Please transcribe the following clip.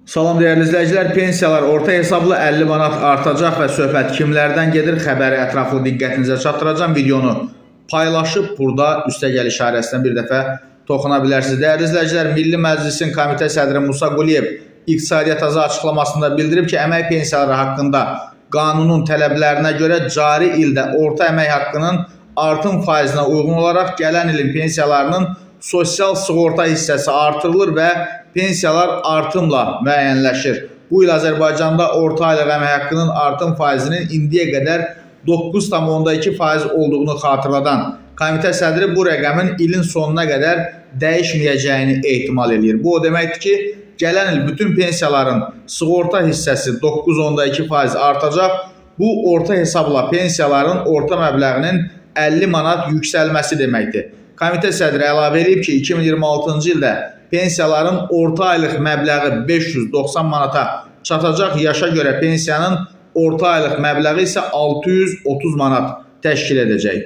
Salam dəyərli izləyicilər, pensiyalar orta hesablı 50 manat artacaq və söhbət kimlərdən gedir? Xəbəri ətraflı diqqətinizə çatdıracağam. Videonu paylaşıb burada üstəgəl işarəsinə bir dəfə toxuna bilərsiniz. Dəyərli izləyicilər, Milli Məclisin Komitə sədri Musa Quliyev İqtisadiyyat Azı açıqlamasında bildirib ki, əmək pensiyaları haqqında qanunun tələblərinə görə cari ildə orta əmək haqqının artım faizinə uyğun olaraq gələn ilin pensiyalarının sosial sığorta hissəsi artırılır və pensiyalar artımla müəyyənləşir. Bu il Azərbaycanda orta aylıq əmək haqqının artım faizinin indiyə qədər 9,2% olduğunu xatırladan komitə sədri bu rəqəmin ilin sonuna qədər dəyişməyəcəyini ehtimal eləyir. Bu o deməkdir ki, gələn il bütün pensiyaların sığorta hissəsi 9,2% artacaq. Bu orta hesabla pensiyaların orta məbləğinin 50 manat yüksəlməsi deməkdir. Komitə sədri əlavə eləyib ki, 2026-cı ildə pensiyaların orta aylıq məbləği 590 manata çatacaq. Yaşa görə pensiyanın orta aylıq məbləği isə 630 manat təşkil edəcək.